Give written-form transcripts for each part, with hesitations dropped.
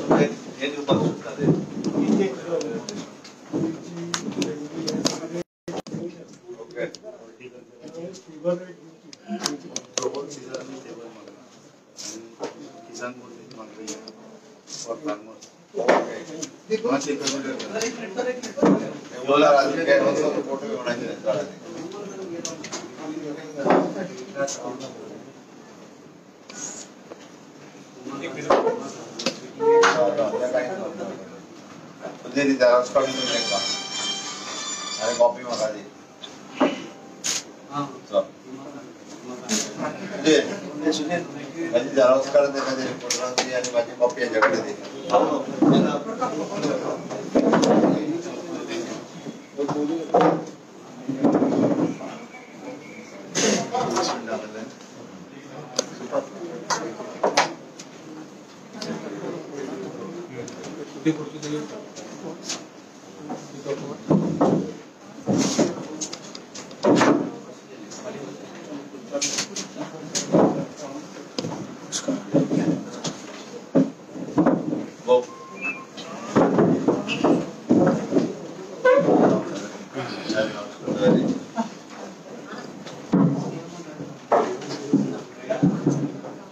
हे दिवपाक सोदता ते. ओके. Kisan for farmers. अरे कॉपी मागा दी. माझी झेरॉक्स काढून दे, माझी रिपोर्टरांची आणि माझी कॉपी याच्याकडे दे.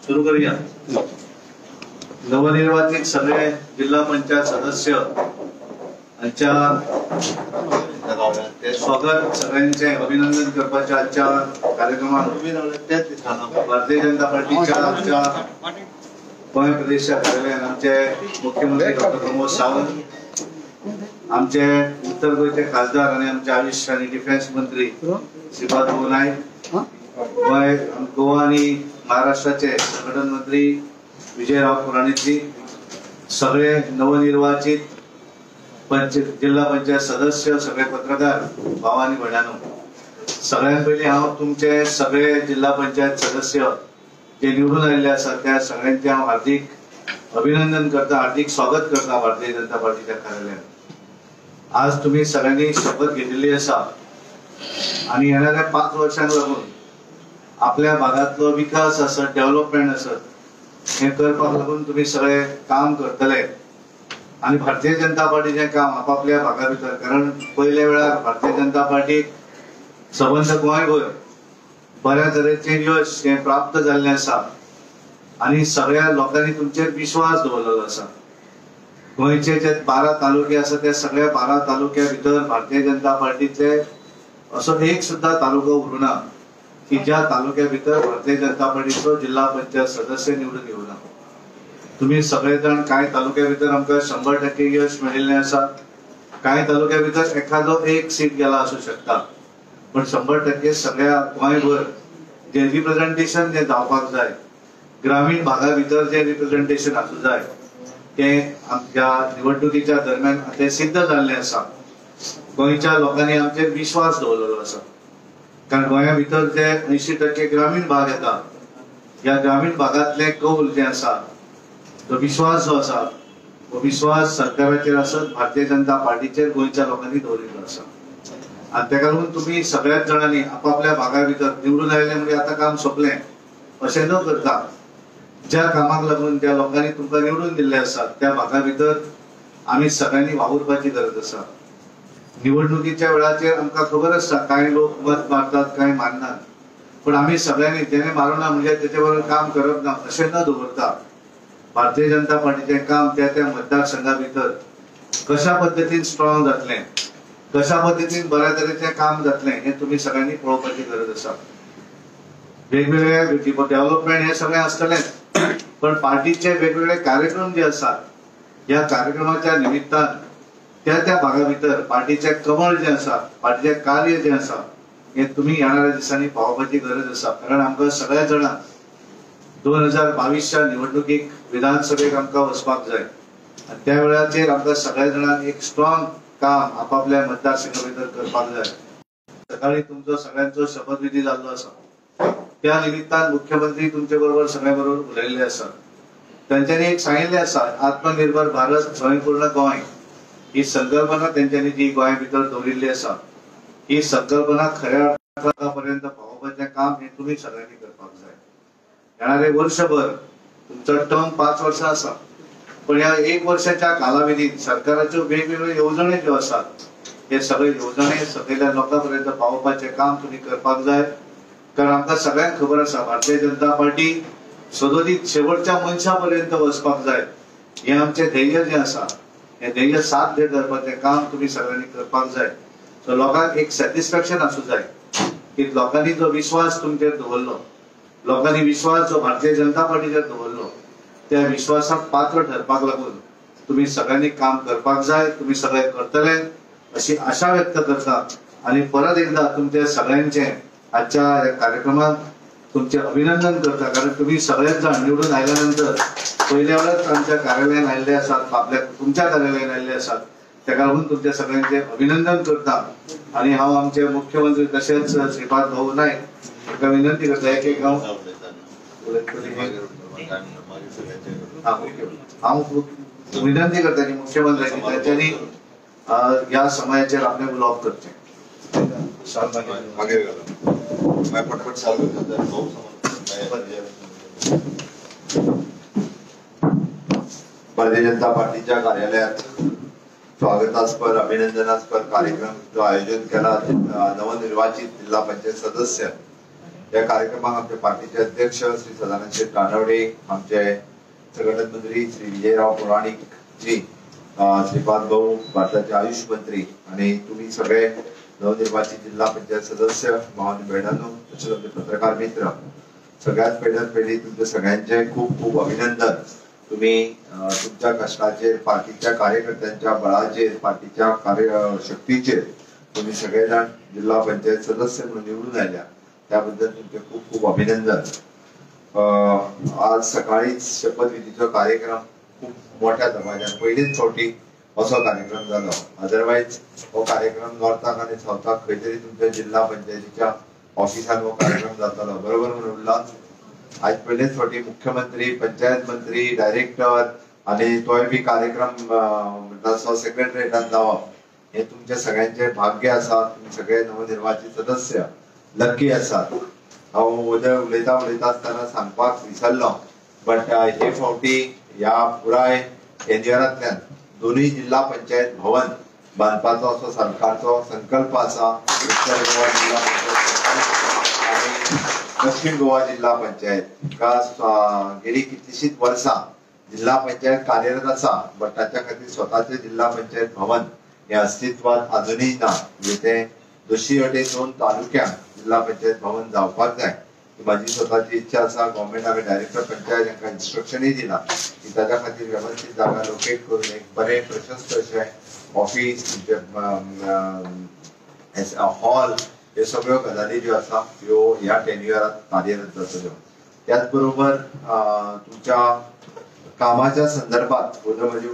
सुरू करूया. नवनिर्वाचित सगळे जिल्हा पंचायत सदस्य आजच्या स्वागत, सगळ्यांचे अभिनंदन करपाच्या आजच्या कार्यक्रमात भारतीय जनता पार्टीच्या आमच्या गोंय प्रदेशच्या कार्यालयान आमचे मुख्यमंत्री डॉक्टर प्रमोद सावंत, आमचे उत्तर गोंयचे खासदार आणि आमचे आयुष आणि डिफेन्स मंत्री श्रीपाद नायक, गोंय गोवा आणि महाराष्ट्राचे संघटन मंत्री विजयराव पुराणिकजी, सगळे नवनिर्वाचित जिल्हा पंचायत सदस्य, सगळे पत्रकार भाव आणि भयणांनो, सगळ्यात पयलीं हांव तुमचे सगळे जिल्हा पंचायत सदस्य जे निवडून आयिल्ले आसात त्या सगळ्यांचे हांव हार्दिक अभिनंदन करता, हार्दिक स्वागत करता भारतीय जनता पार्टीच्या कार्यालयात. आज तुम्ही सगळ्यांनी शपथ घेतलेली आसा आणि येणाऱ्या 5 वर्षांक लागून आपल्या भागातलो विकास आसत, डेव्हलपमेंट आसत हे करपाक लागून तुम्ही सगळे काम करतले. आणि भारतीय जनता पार्टीचें काम आपापल्या भागा भितर, कारण पयल्या वेळार भारतीय जनता पार्टीक सबंद गोंयभर बऱ्या तरेचें यश हें प्राप्त जाल्लें आसा आनी सगळ्या लोकांनी तुमचेर विश्वास दवरलेलो आसा. गोंयचे जे 12 तालुके आसा त्या सगळ्या 12 तालुक्या भितर भारतीय जनता पार्टीचे असो एक सुद्धा तालुको उरूना की ज्या तालुक्या भितर भारतीय जनता पार्टीचो जिल्हा पंचायत सदस्य निवडून येवना. तुम्ही सगळे जाण कांय तालुक्या भितर आमकां 100% यश मेळिल्लें आसा, कांय तालुक्या भितर एखादो एक सीट गेला आसूं शकता, पण 100% सगळ्या गोंयभर जे रिप्रेझेंटेशन जे जावपाक जाय, ग्रामीण भागा भितर जे रिप्रेझेंटेशन आसूं जाय ते आमच्या निवडणुकीच्या दरम्यान ते सिद्ध जाल्लें आसा. गोंयच्या लोकांनी आमचेर विश्वास दवरलेलो आसा, कारण गोंया भितर जे 80% ग्रामीण भाग येता, ह्या ग्रामीण भागांतले कौल जे आसा, तो विश्वास जो आसा हो विश्वास सरकाराचेर आसत, भारतीय जनता पार्टीचेर गोंयच्या लोकांनी दवरिल्लो आसा. आनी तेका लागून तुमी सगळ्याच जाणांनी आपापल्या भागा भितर निवडून आयले म्हणजे आतां काम सोंपलें अशें न करता ज्या कामाक लागून ज्या लोकांनी तुमकां निवडून दिल्ले आसा त्या भागा भितर आमी सगळ्यांनी वावुरपाची गरज आसा. निवडणुकीच्या वेळाचेर आमकां खबर आसता कांय लोक मत मारतात, कांय मारनात, पण आमी सगळ्यांनी जेणे मारूना म्हणजे तेचे बरोबर काम करप ना अशें न दवरता भारतीय जनता पार्टीचें काम त्या त्या मतदारसंघा भितर कशा पद्दतीन स्ट्रॉंग जातलें, कशा पद्दतीन बऱ्या तरेचें काम जातलें हें तुमी सगळ्यांनी पळोवपाची गरज आसा. वेगवेगळे डेव्हलपमेंट हें सगळें आसतलेंच, पण पार्टीचे वेगवेगळे कार्यक्रम जे आसात ह्या कार्यक्रमाच्या निमित्तान त्या त्या भागा भितर पार्टीचें कमळ जें आसा, पार्टीचें कार्य जें आसा हें तुमी येणाऱ्या दिसांनी पावोवपाची गरज आसा. कारण आमकां सगळ्या जाणांक 2022च्या निवडणुकीक विधानसभेक आमकां वचपाक जाय आनी त्या वेळाचेर आमकां सगळ्या जाणांक एक स्ट्रॉंग काम आपापल्या मतदारसंघा भितर करपाक जाय. सकाळी तुमचो सगळ्यांचो शपथविधी जाल्लो आसा, त्या निमित्तान मुख्यमंत्री तुमचे बरोबर सगळ्या बरोबर उलयल्ले आसा. तेंच्यांनी एक सांगिल्लें आसा, आत्मनिर्भर भारत स्वयंपूर्ण गोंय ही संकल्पना तेंच्यांनी जी गोंया भितर दवरिल्ली आसा ही संकल्पना खऱ्या अर्थापर्यंत पावोवपाचें काम हें तुमी सगळ्यांनी करपाक जाय. येणारे वर्षभर तुमचो टर्म 5 वर्सां आसा, पण ह्या एक वर्षाच्या कालावधीत सरकाराच्यो वेगवेगळ्यो येवजण्यो ज्यो आसात हे सगळे येवजणे सगळ्या लोकां पर्यंत पावोवपाचें काम तुमी करपाक जाय. कारण आमकां सगळ्यांक खबर आसा भारतीय जनता पार्टी सदोदीत शेवटच्या मनशा पर्यंत वचपाक जाय. हें आमचें ध्येय जें आसा हें ध्येय साध्य करपाचें काम तुमी सगळ्यांनी करपाक जाय. सो लोकांक एक सॅटिस्फॅक्शन आसूं जाय की लोकांनी जो विश्वास तुमचेर दवरलो, लोकांनी विश्वास जो भारतीय जनता पार्टीचेर दवरलो त्या विश्वासाक पात्र ठरपाक लागून तुमी सगळ्यांनी काम करपाक जाय. तुमी सगळे करतले अशी आशा व्यक्त करता आनी परत एकदा तुमच्या सगळ्यांचे आजच्या ह्या कार्यक्रमात तुमचे अभिनंदन करता. कारण तुम्ही सगळेच जाण निवडून आयल्या नंतर पयल्या वेळाच आमच्या कार्यालयान आयिल्ले आसात, आपल्या तुमच्या कार्यालयान आयिल्ले आसात, ताका लागून तुमच्या सगळ्यांचे अभिनंदन करता. आनी हांव आमचे मुख्यमंत्री तशेंच श्रीपाद भाऊ नायक हांकां विनंती करता एक एक हांव हांव विनंती करता की मुख्यमंत्र्यांनी तांच्यांनी ह्या समयाचेर आपलें उलोवप करचें. भारतीय जनता पार्टीच्या कार्यालयात स्वागतास्पद अभिनंदनास्पद कार्यक्रम जो आयोजन केला नवनिर्वाचित जिल्हा पंचायत सदस्य या कार्यक्रमाक आमचे पार्टीचे अध्यक्ष श्री सदानंद शेट रानवडे, आमचे संघटन मंत्री श्री विजयराव पुराणिक जी, श्रीपाद भाऊ भारताचे आयुष मंत्री आणि तुम्ही सगळे नवनिर्वाचित जिल्हा पंचायत सदस्य भाव आणि बहिणांनो, तसेच आमचे पत्रकार मित्र, सगळ्यात पहिल्यात पहिली तुमचे सगळ्यांचे खूप खूप अभिनंदन. तुम्ही तुमच्या कष्टाचेर, पार्टीच्या कार्यकर्त्यांच्या बळाचेर, पार्टीच्या कार्यशक्तीचेर तुम्ही सगळेजण जिल्हा पंचायत सदस्य म्हणून निवडून आयल्या त्याबद्दल तुमचे खूप खूप अभिनंदन. आज सकाळीच शपथविधीचो कार्यक्रम खूप मोठ्या दबाज्यान पयलीच फावटी असो कार्यक्रम जालो. अदरवायज हो कार्यक्रम नॉर्थाक आनी सावथाक खंय तरी तुमच्या जिल्हा पंचायतीच्या ऑफिसान हो कार्यक्रम जातालो, बरोबर म्हणून उरला. आज पयलेच फावटी मुख्यमंत्री, पंचायत मंत्री, डायरेक्टर आनी तोय बी कार्यक्रम म्हणटा सो सेक्रेटरीएटान जावप हे तुमच्या सगळ्यांचे भाग्य आसा. तुमी सगळे नवनिर्वाचित सदस्य लकी आसात. हांव उद्या उलयता उलयता आसतना सांगपाक विसरलो, बट हे फावटी ह्या पुराय एनजीओरांतल्यान दोनूय जिल्हा पंचायत भवन बांदपाचो असो सरकारचो संकल्प आसा. उत्तर गोवा जिल्हा पंचायत आनी दक्षिण गोवा जिल्हा पंचायत हाका गेली कितलीशीच वर्सां जिल्हा पंचायत कार्यरत आसा, बट ताच्या खातीर स्वताचे जिल्हा पंचायत भवन हे अस्तित्वात अजुनूय ना. म्हणजे ते दोशी वटेन दोन तालुक्यांक जिल्हा पंचायत भवन जावपाक जाय. माझी स्वताची इच्छा आसा. गव्हर्मेंट हांवें डायरेक्टर पंचायत हांकां इन्स्ट्रक्शनूय दिलां की ताच्या खातीर वेवस्थीत जागा लोकेट करून एक बरें प्रशस्त अशें ऑफीस, तुमचें हॉल, ह्यो सगळ्यो गजाली ज्यो आसा ह्यो ह्या टेन्युअरात कार्यरत जातल्यो. त्याच बरोबर तुमच्या कामाच्या संदर्भात म्हजी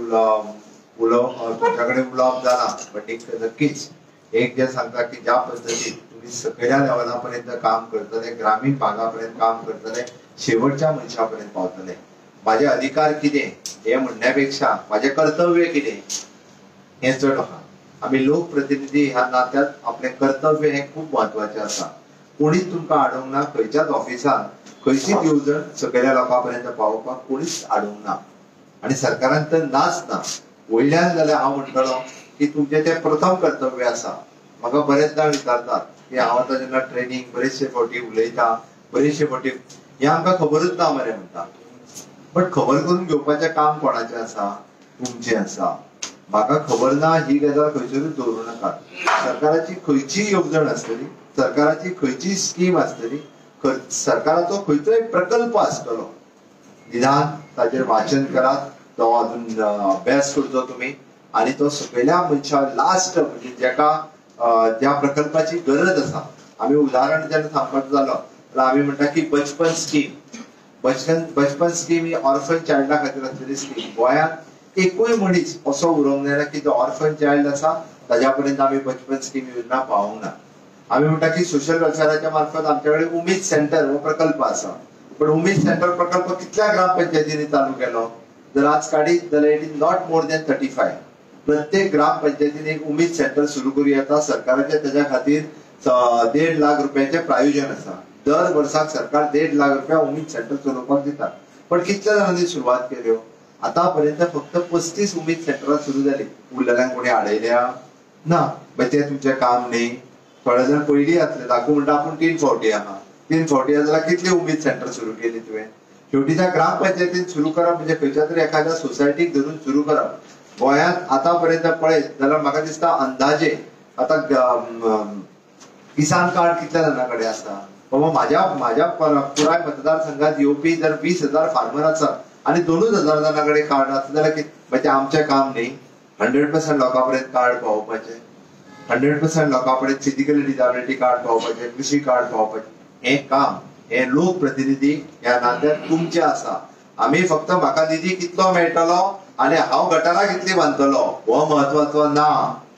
तुमच्या कडेन उलोवप जालां, बट एक नक्कीच एक जे सांगता की ज्या पद्दतीन तुम्ही सकयल्या लेवला पर्यंत काम करतले, ग्रामीण भागा पर्यंत काम करतले, शेवटच्या मनशा पर्यंत पावतले. माझे अधिकार कितें हे म्हणण्या पेक्षा माझे कर्तव्य कितें हें चड आहा. आमी लोकप्रतिनिधी ह्या नात्यात आपलें कर्तव्य हें खूब म्हत्वाचें आसा. कोणीच तुमकां आडोवंक ना, खंयच्याच ऑफिसान खंयचीच येवजण सकयल्या लोकां पर्यंत पावोवपाक कोणीच आडोवंक ना आनी सरकारान तर नाच ना. वयल्यान जाल्यार हांव म्हणटलो की तुमचें तें प्रथम कर्तव्य आसा. म्हाका बरेच जाण विचारतात की हांव आतां जेन्ना ट्रेनींग बरेचशे फावटी उलयता, बरेचशे फावटी हें आमकां खबरूच ना मरे म्हणटा, बट खबर करून घेवपाचें काम कोणाचें आसा? तुमचें आसा. म्हाका खबर ना ही गजाल खंयसरूच दवरूं नाकात. सरकाराची खंयचीय येवजण आसतली, सरकाराची खंयचीय स्कीम आसतली, सरकाराचो खंयचोय प्रकल्प आसतलो, निदान ताजेर वाचन करात, तो अजून अभ्यास करचो तुमी आनी तो सकयल्या मनशा लास्ट म्हणजे जेका ज्या प्रकल्पाची गरज आसा. आमी उदाहरण जेन्ना सांगपाचें जालो जाल्यार आमी म्हणटा की बचपन स्कीम, बचपन स्कीम ही ऑर्फन चायल्डा खातीर आसलेली स्कीम. गोंयांत एकूय मनीस असो उरोवंक जायना की जो ऑर्फन चायल्ड आसा ताज्या पर्यंत आमी बचपन स्कीम योजना पावोवंक ना. आमी म्हणटा की सोशल वेलफेअराच्या मार्फत आमच्या कडेन उमेद सेंटर हो प्रकल्प आसा, पण उमेद सेंटर प्रकल्प कितल्या ग्रामपंचायतींनी चालू केलो जर आज काडीत जाल्यार it is not more than 35. प्रत्येक ग्रामपंचायतीन एक उमेद सेंटर सुरू करूं येता. सरकाराचे तेज्या खातीर 1.5 लाख रुपयाचें प्रायोजन आसा. दर वर्साक सरकार 1.5 लाख रुपया उमेद सेंटर चलोवपाक दिता, पण कितल्या जाणांनी सुरवात केल्यो? आतापर्यंत फक्त 35 उमेद सेंटरां सुरू जाली. उरलेल्यांक कोणी आडयल्या ना. मागीर तें तुमचें काम न्ही. थोडे जाण पयलीं आसले दाखू म्हणटा आपूण 3 फावटी आहा, 3 फावटी आहा जाल्यार कितली उमेद सेंटर सुरू केली तुवें? शेवटी त्या ग्रामपंचायतीन सुरू करप म्हणजे खंयच्या तरी एखाद्या सोसायटीक धरून सुरू करप. गोंयांत आतापर्यंत पळयत जाल्यार म्हाका दिसता अंदाजे आतां किसान कार्ड कितल्या जाणां कडेन आसा? बाबा माझ्या माझ्या पुराय मतदारसंघात येवपी जर 20,000 फार्मर आसात आनी 2,000 जाणां कडेन कार्ड आसा जाल्यार म्हणजे आमचें काम न्ही 100% लोकां पर्यंत कार्ड पावोवपाचें, 100% लोकां पर्यंत फिजिकली डिजेबिलिटी कार्ड पावोवपाचें, कृषी कार्ड पावोवपाचें. हें काम हे लोकप्रतिनिधी ह्या नात्यान तुमचें आसा. आमी फक्त म्हाका निधी कितलो मेळटलो आनी हांव गटारां कितली बांदतलो हो म्हत्वाचो ना.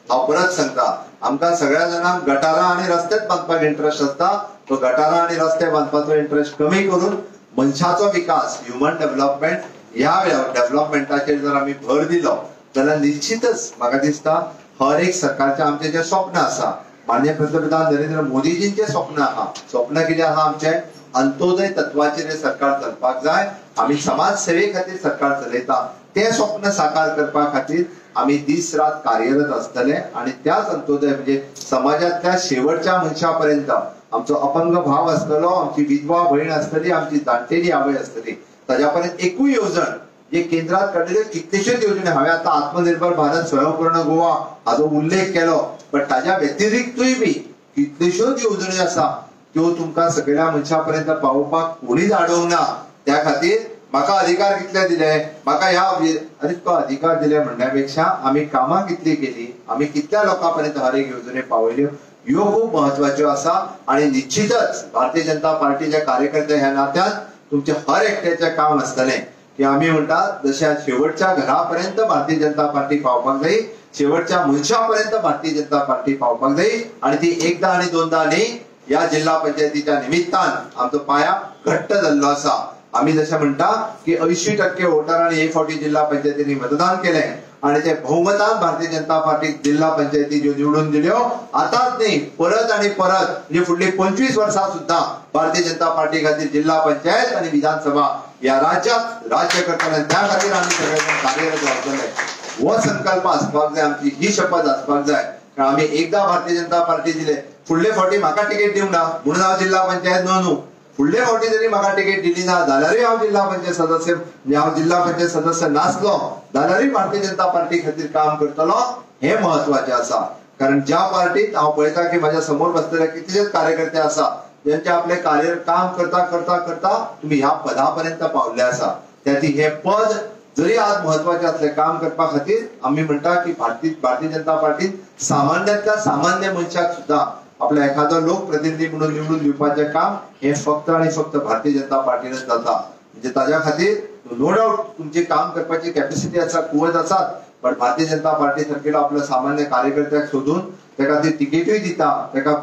हांव परत सांगता, आमकां सगळ्या जाणांक गटारां आनी रस्तेच बांदपाक इंट्रस्ट आसता. तो गटारां आनी रस्ते बांदपाचो इंट्रस्ट कमी करून मनशाचो विकास, ह्युमन डेव्हलपमेंट, ह्या डेव्हलपमेंटाचेर जर आमी भर दिलो जाल्यार निश्चितच म्हाका दिसता हर एक सरकारचें आमचें जें स्वप्न आसा, माननीय पंतप्रधान नरेंद्र मोदीजींचें स्वप्न आहा. स्वप्न कितें आहा आमचें? अंत्योदय तत्वाचेर हें सरकार चलपाक जाय. आमी समाज सेवे खातीर सरकार चलयता. तें स्वप्न साकार करपा खातीर आमी दीस रात कार्यरत आसतले आनी त्याच अंत्योदय म्हणजे समाजांतल्या शेवटच्या मनशा पर्यंत आमचो अपंग भाव आसतलो, आमची विधवा भयण आसतली, आमची जाणटेली आवय आसतली, ताज्या पर्यंत एकूय येवजण जे केंद्रात काडलेल्यो कितलेश्योच येवजण्यो, हांवें आतां आत्मनिर्भर भारत स्वयंपूर्ण गोवा हाजो उल्लेख केलो, बट ताज्या व्यतिरिक्तूय बी कितलेश्योच येवजण्यो आसा त्यो तुमकां सगळ्या मनशा पर्यंत पावोवपाक कोणीच आडोवंक ना. त्या खातीर म्हाका अधिकार कितले दिले, म्हाका ह्या आनी तुका अधिकार दिले म्हणण्या पेक्षा आमी कामां कितली केली, आमी कितल्या लोकां पर्यंत हर एक येवजण्यो पावयल्यो ह्यो खूब म्हत्वाच्यो आसा. आनी निश्चितच भारतीय जनता पार्टीचे कार्यकर्ते ह्या नात्यान तुमचें हर एकट्याचें काम आसतलें की आमी म्हणटा जशें शेवटच्या घरा पर्यंत भारतीय जनता पार्टी पावपाक जाय, शेवटच्या मनशा पर्यंत भारतीय जनता पार्टी पावपाक जाय. आनी ती एकदां आनी दोनदां न्ही, ह्या जिल्हा पंचायतीच्या निमित्तान आमचो पाया घट्ट जाल्लो आसा. आमी जशें म्हणटा की 80% वोटरांनी हे फावटी जिल्हा पंचायतींनी मतदान केलें आनी ते बहुमतान भारतीय जनता पार्टीक जिल्हा पंचायती ज्यो निवडून दिल्यो, आतांच न्ही परत आनी परत म्हणजे फुडली 25 वर्सां सुद्दां भारतीय जनता पार्टी खातीर जिल्हा पंचायत आनी विधानसभा ह्या राज्यात राज्य करतले. त्या खातीर आमी सगळे जाण कार्यरत रावतले हो संकल्प आसपाक जाय, आमची ही शपथ आसपाक जाय. कारण आमी एकदां भारतीय जनता पार्टी दिले, फुडले फावटी म्हाका तिकेट दिवंक ना म्हणून हांव जिल्हा पंचायत न्हू, फुडले फावटी जरी म्हाका तिकेट दिली ना जाल्यारूय हांव जिल्हा पंचायत सदस्य, म्हणजे हांव जिल्हा पंचायत सदस्य नासलो जाल्यारूय भारतीय जनता पार्टी खातीर काम करतलो हें म्हत्वाचें आसा. कारण ज्या पार्टीत हांव पळयता की म्हाज्या समोर बसलेले कितलेशेच कार्यकर्ते आसा ज्यांचे आपले कार्य काम करता करता करता तुमी ह्या पदा पर्यंत पावल्ले आसा. त्या खातीर हें पद जरी आज म्हत्वाचें आसलें काम करपा खातीर आमी म्हणटा की भारतीय जनता पार्टीत सामान्यांतल्या सामान्य मनशाक सुद्दां आपल्या एखादो लोकप्रतिनिधी म्हणून निवडून दिवपाचें काम हें फक्त आनी फक्त भारतीय जनता पार्टीनच जाता. म्हणजे ताज्या खातीर नो डावट तुमची काम करपाची कॅपॅसिटी आसा, कुवत आसात, बट भारतीय जनता पार्टी सारकेलो आपल्या सामान्य कार्यकर्त्याक सोदून ताका ती तिकेटूय दिता, ताका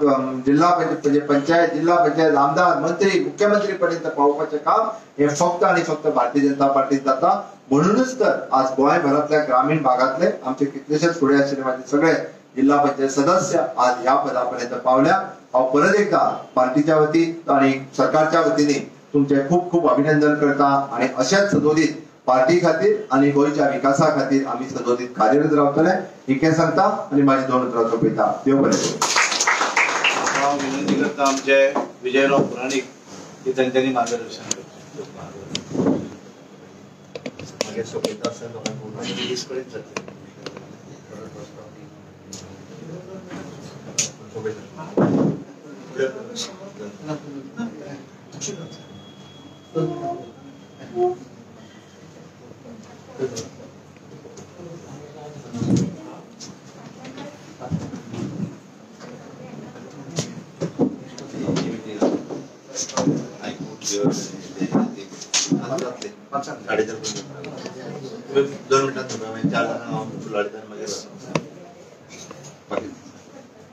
जिल्हा पंचायत पंचायत जिल्हा पंचायत आमदार मंत्री मुख्यमंत्री पर्यंत पावोवपाचें काम हें फक्त आनी फक्त भारतीय जनता पार्टीत जाता. म्हणूनच तर आज गोंयभरांतल्या ग्रामीण भागांतले आमचे कितलेशेच फुडें आशिल्ले माझे सगळे जिल्हा पंचायत सदस्य आज ह्या पदापर्यंत पावल्या. हांव परत एकदा पार्टीच्या वतीन आनी सरकारच्या वतीने तुमचे खूब खूब अभिनंदन करता आनी अशेंच सदोदीत पार्टी खातीर आनी गोंयच्या विकासा खातीर आमी सदोदीत कार्यरत रावतले इतकें सांगता आनी म्हाजी 2 उतरां सोंपयता. देव बरें करूं. हांव विनंती करता आमचे विजयराव पुराणीक की तांच्यांनी मार्गदर्शन करचें. मागीर सोंपयता आसतना लोकांक विस्कळीत जातलें. दोन मिनटां चार जाणां फुलाडीदार मागीर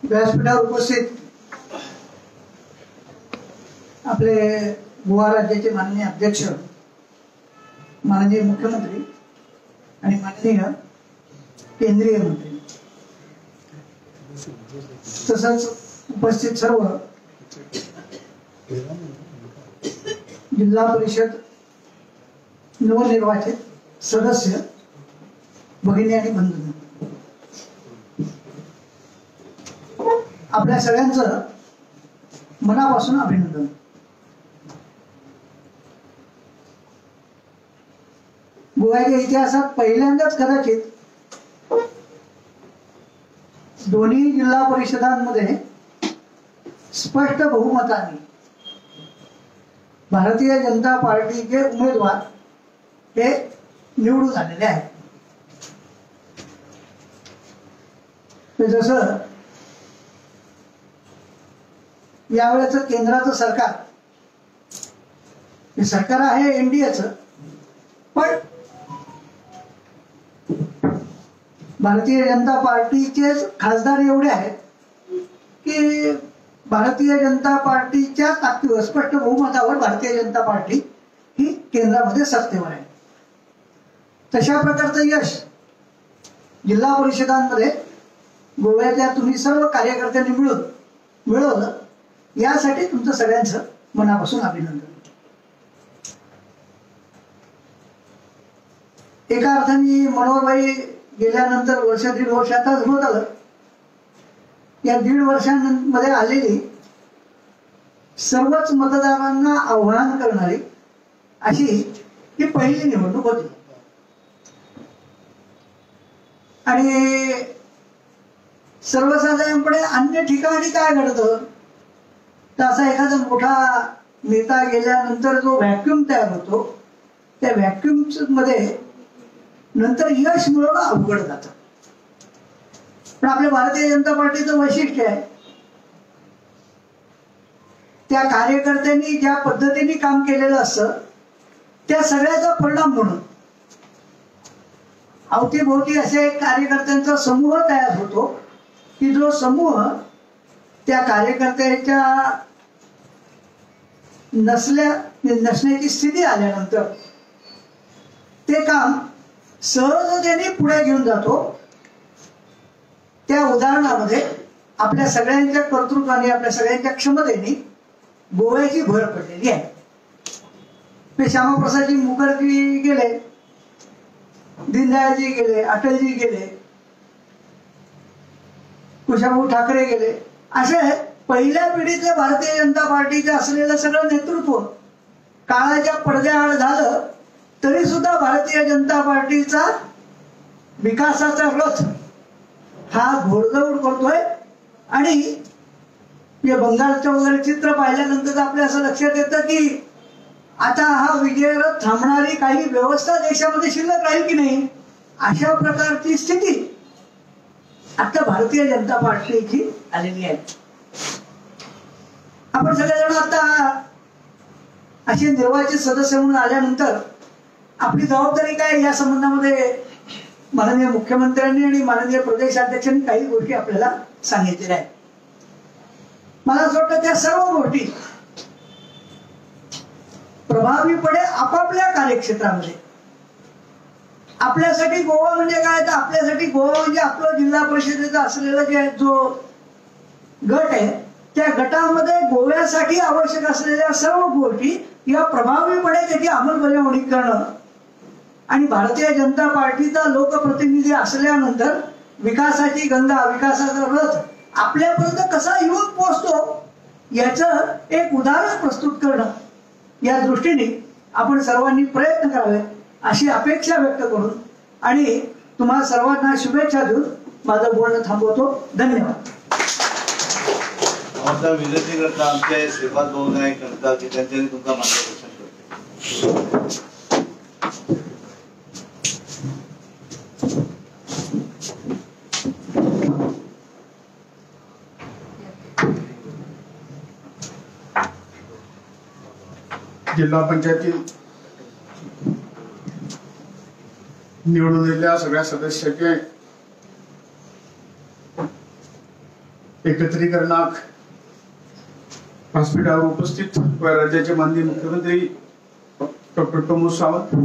व्यासपीठावर उपस्थित आपले गोवा राज्याचे माननीय अध्यक्ष, माननीय मुख्यमंत्री आणि माननीय केंद्रीय मंत्री, तसंच उपस्थित सर्व जिल्हा परिषद नवनिर्वाचित सदस्य, भगिनी आणि बंधू, आपल्या सगळ्यांचं मनापासून अभिनंदन. गोव्याच्या इतिहासात पहिल्यांदाच कदाचित दोन्ही जिल्हा परिषदांमध्ये स्पष्ट बहुमताने भारतीय जनता पार्टीचे उमेदवार हे निवडून आलेले आहेत. जसं यावेळेचं केंद्राचं सरकार, हे सरकार आहे एनडीएचं, पण भारतीय जनता पार्टीचेच खासदार एवढे आहेत की भारतीय जनता पार्टीच्या ताकदीवर, स्पष्ट बहुमतावर भारतीय जनता पार्टी ही केंद्रामध्ये सत्तेवर आहे. तशा प्रकारचं यश जिल्हा परिषदांमध्ये गोव्यातल्या तुम्ही सर्व कार्यकर्त्यांनी मिळून मिळवलं, यासाठी तुमचं सगळ्यांचं मनापासून अभिनंदन. एका अर्थाने मनोहरभाई गेल्यानंतर वर्ष दीड वर्ष आताच होत आलं. या 1.5 वर्षांमध्ये आलेली सर्वच मतदारांना आव्हान करणारी अशी ही पहिली निवडणूक होती. आणि सर्वसाधारणपणे अन्य ठिकाणी काय घडतं तर असा एखादा मोठा नेता गेल्यानंतर जो व्हॅक्यूम तयार होतो त्या व्हॅक्यूम मध्ये नंतर यश मिळवणं अवघड जातं. पण आपल्या भारतीय जनता पार्टीचं वैशिष्ट्य आहे, त्या कार्यकर्त्यांनी ज्या पद्धतीने काम केलेलं असतं त्या सगळ्याचा परिणाम म्हणून अवतीभोवती असे कार्यकर्त्यांचा समूह तयार होतो की जो समूह त्या कार्यकर्त्यांच्या नसण्याची स्थिती आल्यानंतर ते काम सहजतेने पुढे घेऊन जातो. त्या उदाहरणामध्ये आपल्या सगळ्यांच्या कर्तृत्वाने, आपल्या सगळ्यांच्या क्षमतेने गोव्याची भर पडलेली आहे. श्यामाप्रसादजी मुखर्जी गेले, दीनदयाळजी गेले, अटलजी गेले, कुशाभाऊ ठाकरे गेले, असे पहिल्या पिढीतल्या भारतीय जनता पार्टीचे असलेलं सगळं नेतृत्व काळाच्या पडद्याआड झालं तरी सुद्धा भारतीय जनता पार्टीचा विकासाचा रथ हा घोडदौड करतोय. आणि बंगालचं वगैरे चित्र पाहिल्यानंतर आपल्या असं लक्षात येतं की आता हा विजयरथ थांबणारी काही व्यवस्था देशामध्ये शिल्लक राहील की नाही, अशा प्रकारची स्थिती आता भारतीय जनता पार्टीची आलेली आहे. आपण सगळेजण आता असे निर्वाचित सदस्य म्हणून आल्यानंतर आपली जबाबदारी काय या संबंधामध्ये माननीय मुख्यमंत्र्यांनी आणि माननीय प्रदेशाध्यक्षांनी काही गोष्टी आपल्याला सांगितलेल्या आहेत. मला असं वाटतं त्या सर्व गोष्टी प्रभावीपणे आपापल्या कार्यक्षेत्रामध्ये, आपल्यासाठी गोवा म्हणजे काय तर आपल्यासाठी गोवा म्हणजे आपलं जिल्हा परिषदेचा असलेला जे जो गट आहे त्या गटामध्ये गोव्यासाठी आवश्यक असलेल्या सर्व गोष्टी या प्रभावीपणे त्याची अंमलबजावणी करणं आणि भारतीय जनता पार्टीचा लोकप्रतिनिधी असल्यानंतर विकासाची गंगा, विकासाचा रथ आपल्यापर्यंत कसा येऊन पोहोचतो याचं एक उदाहरण प्रस्तुत करणं, या दृष्टीने आपण सर्वांनी प्रयत्न करावे अशी अपेक्षा व्यक्त करून आणि तुम्हा सर्वांना शुभेच्छा देऊन माझं बोलणं थांबवतो. धन्यवाद. आता विनंती करता आमचे श्रीपाद भाऊ नाईक करता की त्यांच्यानी तुमचा मार्गदर्शन करते. जिल्हा पंचायती निवडून दिलेल्या सगळ्या सदस्याचे एकत्रीकरणाक व्यासपीठावर उपस्थित राज्याचे माननीय मुख्यमंत्री डॉक्टर प्रमोद सावंत,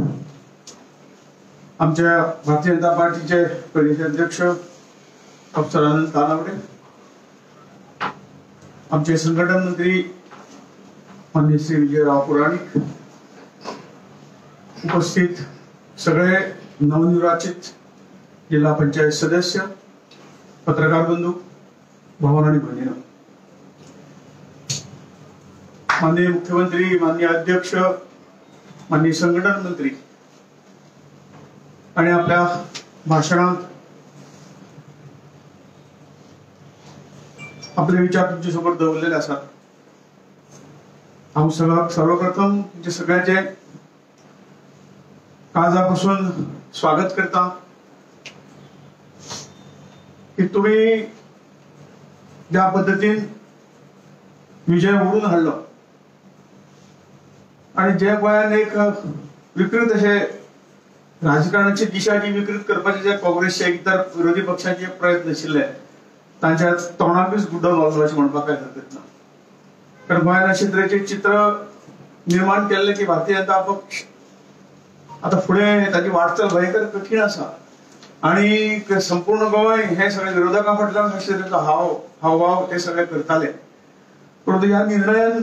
आमच्या भारतीय जनता पार्टीचे प्रदेशाध्यक्ष अफसर आनंद तानावडे, आमचे संघटन मंत्री माननीय श्री विजयराव पुराणिक, उपस्थित सगळे नवनिर्वाचित जिल्हा पंचायत सदस्य, पत्रकार बंधू, भावांनो आणि भगिनींनो, माननीय मुख्यमंत्री, माननीय अध्यक्ष, माननीय संघटन मंत्री आणि आपल्या भाषणात आपले विचार तुमच्यासमोर दवरलेले आसात. हांव सर्वप्रथम तुमचे सगळ्यांचे काळजापासून स्वागत करता की तुम्ही ज्या पद्दतीन विजय ओढून हाडलो आणि जे गोंयान एक विकृत अशे राजकारणाची दिशा जी विकृत करपाचे जे काँग्रेसचे इतर विरोधी पक्षाचे प्रयत्न आशिल्ले तांच्या तोंडाकूच गुड्डो घालचो अशें म्हणपाक कांय हरकत ना. कारण गोंयान अशे तरेचें चित्र निर्माण केल्लें की भारतीय जनता पक्ष आतां फुडें ताची वाटचाल भयंकर कठीण आसा आणि संपूर्ण गोंय हे सगळे विरोधकां फाटल्यान अशे तरेचो हावभाव ते सगळे करताले. परंतु ह्या निर्णयान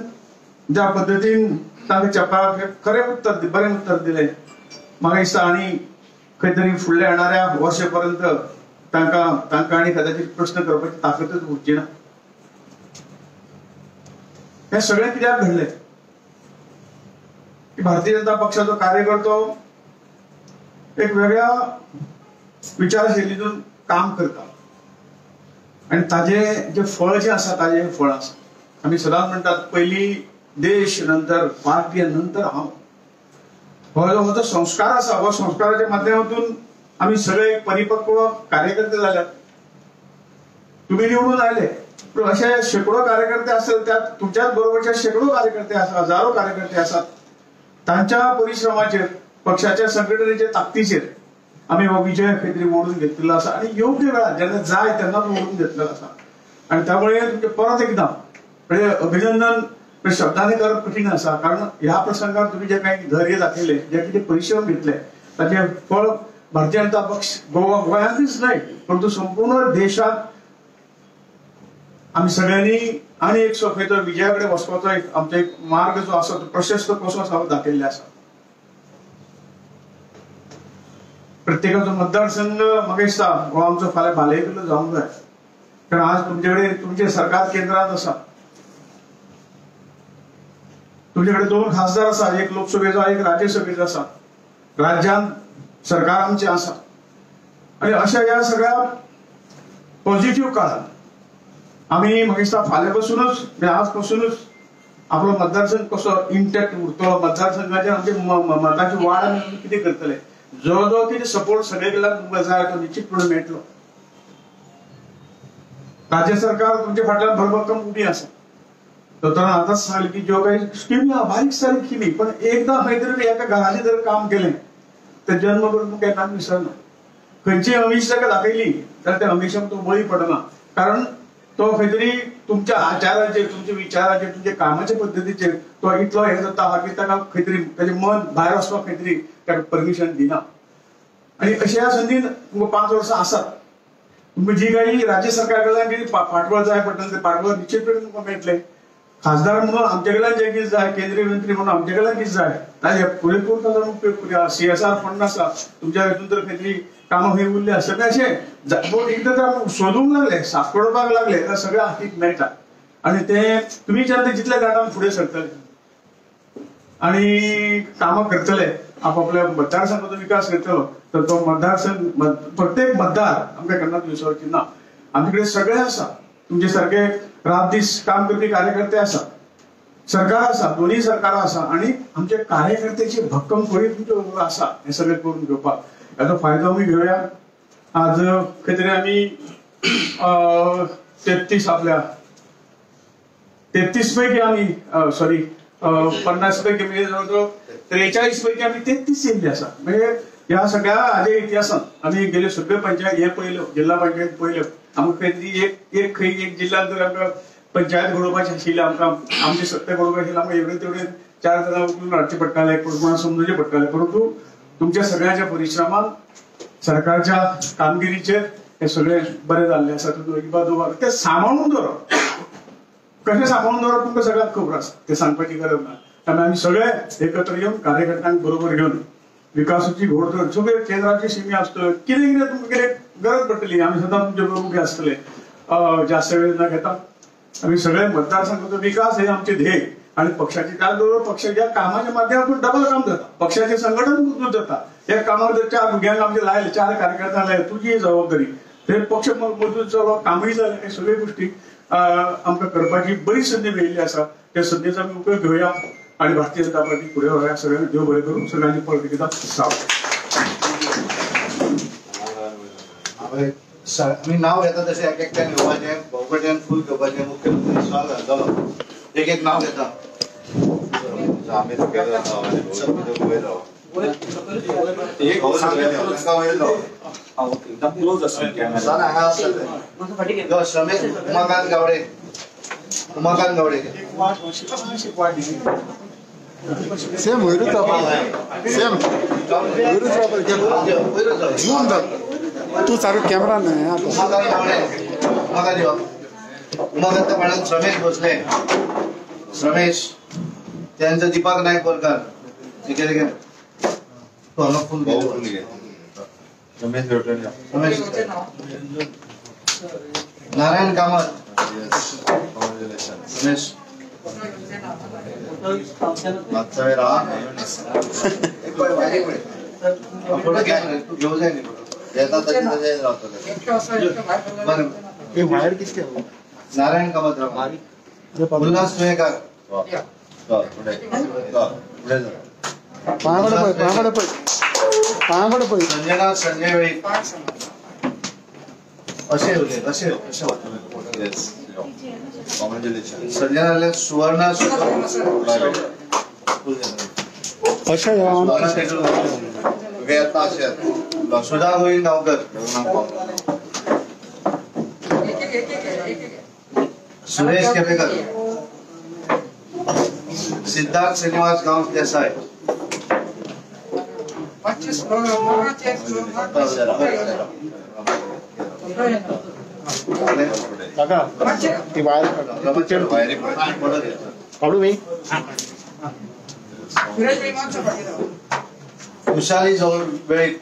ज्या पद्दतीन तांकां चपाक खरें उत्तर, बरें उत्तर दिलें म्हाका दिसता. आनी खंय तरी फुडल्या येणाऱ्या वर्षे पर्यंत तांकां तांकां आनी कदाचित प्रश्न करपाची ताकदच उरची ना. हें सगळें कित्याक घडलें की भारतीय जनता पक्षाचो कार्यकर्तो एक वेगळ्या विचारशैलीतून काम करता आणि ताजे जे फळ जे आसा ताजे फळ आसा. आमी सदांच म्हणटात पयली देश, नंतर पार्टी, नंतर हांव. हो जो संस्कार आसा हो संस्काराच्या माध्यमातून आमी सगळे परिपक्व कार्यकर्ते जाल्यात. तुम्ही निवडून आयले पण अशे शेकडो कार्यकर्ते आसत, त्या तुमच्याच बरोबरचे शेकडो कार्यकर्ते आसात, हजारो कार्यकर्ते आसात. तांच्या परिश्रमाचेर, पक्षाच्या संघटनेच्या ताकदीचेर आमी हो विजय खंय तरी ओडून घेतलेलो आसा आणि योग्य वेळार जेन्ना जाय तेन्नाच ओडून घेतलेलो आसा. आणि त्यामुळे तुमचे परत एकदा म्हणजे अभिनंदन शब्दांनी करप कठीण आसा, कारण ह्या प्रसंगार तुम्ही जे काही धैर्य दाखयले, जे कितें परिश्रम घेतले ताचे फळ भारतीय जनता पक्ष गोवा गोंयांतच न्हय परंतु संपूर्ण देशांत आमी सगळ्यांनी आनी एक खंय तो विजया कडेन वचपाचो एक आमचो एक मार्ग जो आसा तो प्रशस्त कसो आसा दाखयल्लो आसा. प्रत्येकाचो मतदारसंघ म्हाका दिसता हो आमचो फाल्यां भालेकिल्लो जावंक जाय, कारण आज तुमचे कडेन तुमचें सरकार केंद्रांत आसा, तुमचे कडेन 2 खासदार आसा, एक लोकसभेचो एक राज्यसभेचो आसा, राज्यांत सरकार आमचें आसा. आनी अशा ह्या सगळ्या पॉझिटिव्ह काळांत आमी म्हाका दिसता फाल्यां पासूनच, आज पासूनच आपलो मतदारसंघ कसो इंटॅक्ट उरतलो, मतदारसंघाचेर आमचे मताची वाड आमी कितें करतले, जो जो कितें सपोर्ट सगळे कडल्यान तुमकां जाय तो निश्चितपणे मेळटलो. राज्य सरकार तुमच्या फाटल्यान भरभक्कम उबी आसा. दोतोरान आतांच सांगलें की ज्यो काही स्किमी आहा बारीक सारीक स्किमी, पण एकदां खंय तरी एका घराचें जर काम केलें तर जन्मभर तुमकां केन्नाच विसरना. खंयची अमिश ताका दाखयली जाल्यार त्या अमिशाक तो बळी पडना, कारण तो खंय तरी तुमच्या आचाराचेर, तुमच्या विचाराचेर, तुमच्या कामाच्या पद्दतीचेर तो इतलो हें जाता आहा की ताका खंय तरी ताजें मन भायर वचपाक खंय तरी ताका परमिशन दिना. आनी अशा ह्या संदीन तुमकां 5 वर्सां आसात, तुमकां जी काही राज्य सरकार कडल्यान कितें फाटबळ जाय पडटलें तें फाटबळ निश्चितपणे तुमकां मेळटलें. खासदार म्हणून आमचे कडल्यान जें कितें जाय, केंद्रीय मंत्री म्हणून आमचे कडल्यान कितें जाय ताजे पुरेपूर ताजो उपयोग करुया. CSR fund आसा तुमच्या हितून तर खंय तरी कामां खंय उरल्या सगळें अशें एकदां तर सोदूंक लागले, सापडपाक लागले जाल्यार सगळें हातीक मेळटा आनी ते तुमी जेन्ना जितल्या गटान फुडें सरतले आनी कामां करतले, आपापल्या मतदारसंघाचो विकास करतलो तर तो मतदारसंघ प्रत्येक मतदार आमकां केन्नाच विसरची ना. आमचे कडेन सगळें आसा, तुमचे सारके रात दीस काम करपी कार्यकर्ते आसा, सरकार आसा, दोन्ही सरकारां आसा आनी आमचे कार्यकर्त्याची भक्कम खोडी तुमचे बरोबर आसा. हें सगळें करून घेवपाक हाचो फायदो आमी घेवया. आज खंय तरी आमी 33 आपल्या 33 पैकी आमी सॉरी 50 पैकी म्हणजे जवळ जवळ 43 पैकी आमी 33 येयल्ले आसा. म्हणजे ह्या सगळ्या हाजे इतिहासांत आमी गेल्यो सगळ्यो पंचायत हे पळयल्यो, जिल्हा पंचायत पळयल्यो, आमकां खंय तरी एक खंय एक जिल्ल्यांत जर आमकां पंचायत घडोवपाची आशिल्ली, आमकां आमची सत्ता घडोवपाची आशिल्ली, आमकां एवढे तेवढे 4 जाणां उखलून हाडचे पडटाले, कोणाक समजूचे पडटाले. परंतु तुमच्या सगळ्यांच्या परिश्रमान, सरकारच्या कामगिरीचेर हे सगळे बरें जाल्लें आसा. तुमकां ते सांबाळून दवरप, कशें सांबाळून दवरप तुमकां सगळ्यांक खबर आसा, तें सांगपाची गरज ना. त्यामुळे आमी सगळे एकत्र येवन कार्यकर्त्यांक बरोबर घेवन विकासाची घोडदौड सगळे केंद्राची शिमी आसतल्यो कितें कितें तुमकां कितें गरज पडटली आमी सदां तुमचे बरोबर उबे आसतले. जास्त वेळ न घेता आमी सगळे मतदारसंघाचो विकास हे आमचे ध्येय आणि पक्षाचे त्याचबरोबर पक्षाच्या कामाच्या माध्यमातून डबल काम जाता, पक्षाचे संघटन मजबूत जाता. या कामाक जर 4 भुरग्यांक आमचे लायले, 4 कार्यकर्त्यांक लायले, तुजी जबाबदारी ते पक्ष मजबूत जालो, कामूय जालें. हे सगळे गोष्टी आमकां करपाची बरी संदी मेळिल्ली आसा. त्या संदीचो आमी उपयोग घेवया आणि भारतीय जनता पार्टी फुडें व्हरया. सगळ्यांक देव बरें करूं. सगळ्यांनी परत एकदां साव. आमी नांव घेता तशें एक एकट्यान घेवपाचें, भोवकट्यान फूल घेवपाचें. मुख्यमंत्री स्वाल घालतलो, एक एक नांव घेता. आमी उमाकांत गावडे, उमाकांत गावडे सेम वयरूच सेम वयरूच जूम जाता तूं सारको कॅमेरा न्हय. उमाकांत गावडे, उमाकांत यो. उमाकांत म्हणून रमेश भोसले, रमेश, त्यानंतर दीपक नायक बोरकर. तू हांगा फूल घे. रमेश, रमेश, नारायण कामत, रमेश फोटो घे, तू घेऊ जाय न्ही फोटो. नारायण कामत, उल्हास तुयेकर, संजना संजय वेळीप. अशे अशे अशे संजना सुवर्णा सुधा गोविंद गांवकर, सुरेश केपेकर, सिद्धार्थ श्रीनिवास गांव देसाई, खुशाली वेळीप,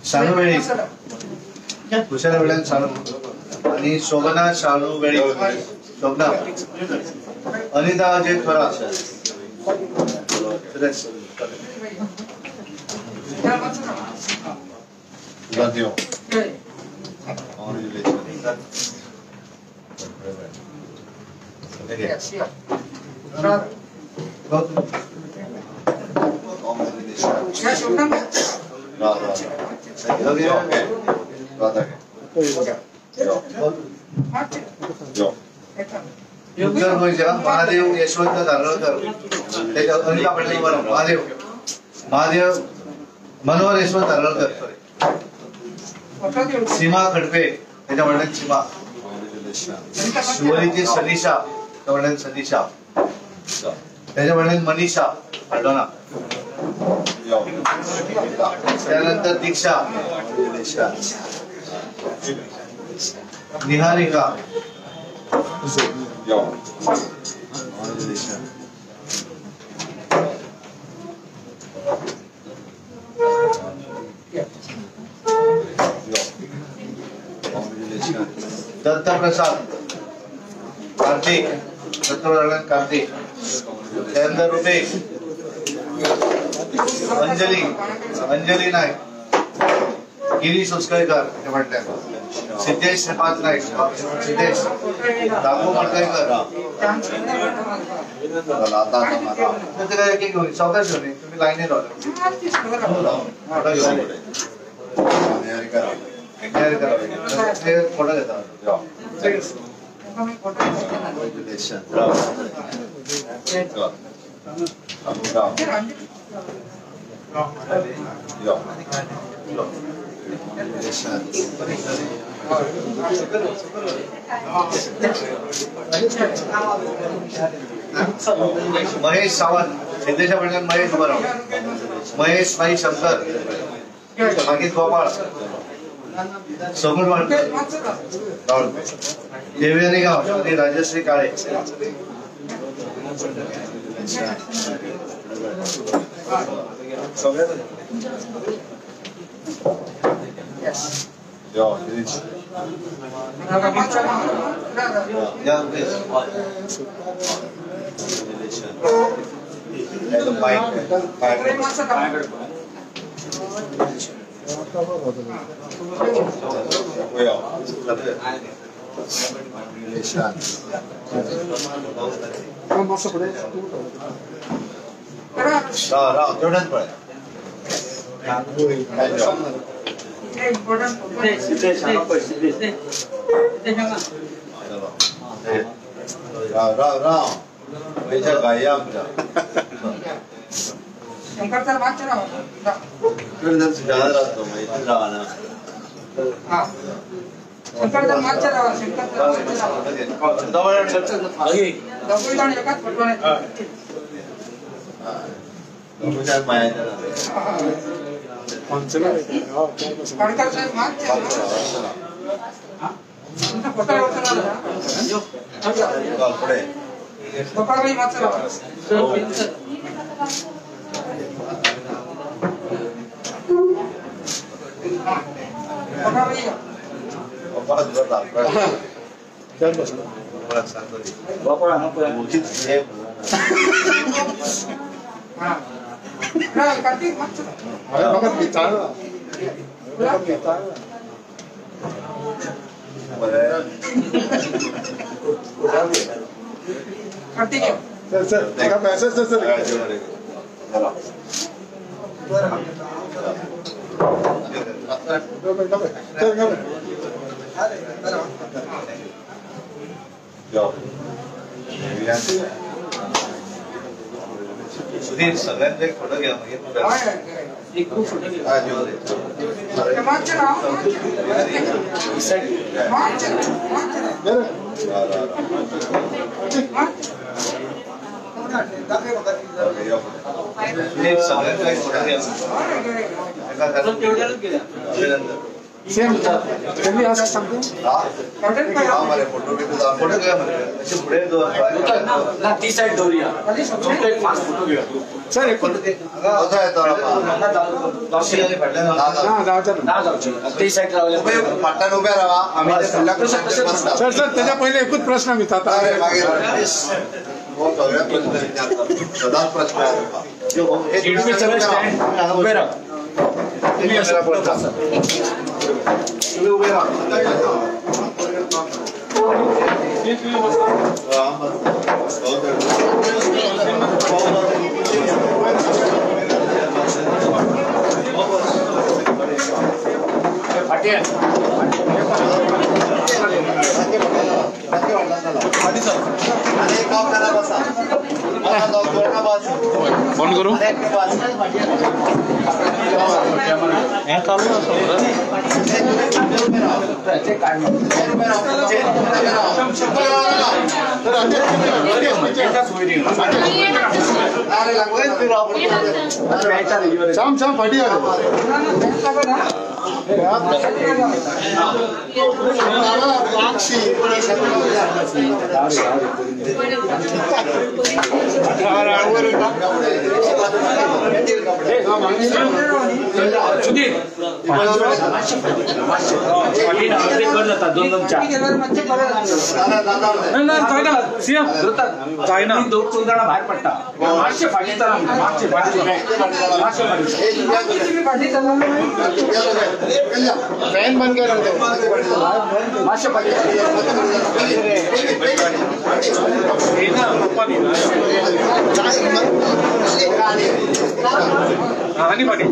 शानू वेळीप, खुशाली वेळीप शानू आणि शोभना शालू वेळीप, शोभना, अनिता अजय थोरात, सुरेश, उत्तर गोंयच्या महादेव यशवंत धारगळकर, त्याच्या अनिता पाटील, महादेव, महादेव मनोहर यशवंत धारगळकर, सीमा खडपे, त्याच्या वडिलांनी सीमा, शिवलीची सनिशा, त्याच्या वडिलांनी सनिशा, त्याच्या वडिलांनी मनीषा अडोना, त्यानंतर दीक्षा, निहारिका, दत्तप्रसाद कार्तिक, दत्तप्रसाद कार्तिक, त्यानंतर रुपेश, अंजली, अंजली नाईक, गिरीश उसकळकर म्हटल्या, सिद्धेश श्रीपाद नाईक, सिद्धेश दामू मडकयकर, सावकाश घेऊन तुम्ही लाईनीत रावले, फोटो घेता. महेश सावंत, सिद्धेशा कडल्यान महेश उबो राव, महेश माई शंकर, मागीर गोपाळ, सगुण वाडकर, देवयानी गांव आणि राजश्री काळे. Yo, finish. Yeah, please. राव पैसा गाया आमच्या शंकर सर मागचे राव राहतो इथेच राहा ना. शंकर सर मागचे राव. शंकर सर दोघे एकाच फोटो खडकर साहेब मागचे तुमचा फोटो गोपाळबाई मागचे राव. सुधीर सगळ्यांचा एक फोटो घ्या मागीर. सगळ्यांचा एक फोटो घ्या. Same. Can we ask something? Photo घ्या पुढे ना ती साईड दवरूया. फास्ट फोटो घेऊया सर. एक ना जावची ती साईड रावले फाटल्यान उभे राहा. आम्ही सर सर त्याच्या पहिले एकूच प्रश्न विचारता. सदांच प्रश्न उभे राहा. तुम्ही उभे राहा. फोन करू श्याम श्याम फाटी दोन दोन चार जायना दोन चौदा जाणां भायर पडटा. मातशे फाटीं चला. मातशे फाटीं मातशे फाटीं फॅन बंद कर. मातशे फाटीं आनी फाटीं.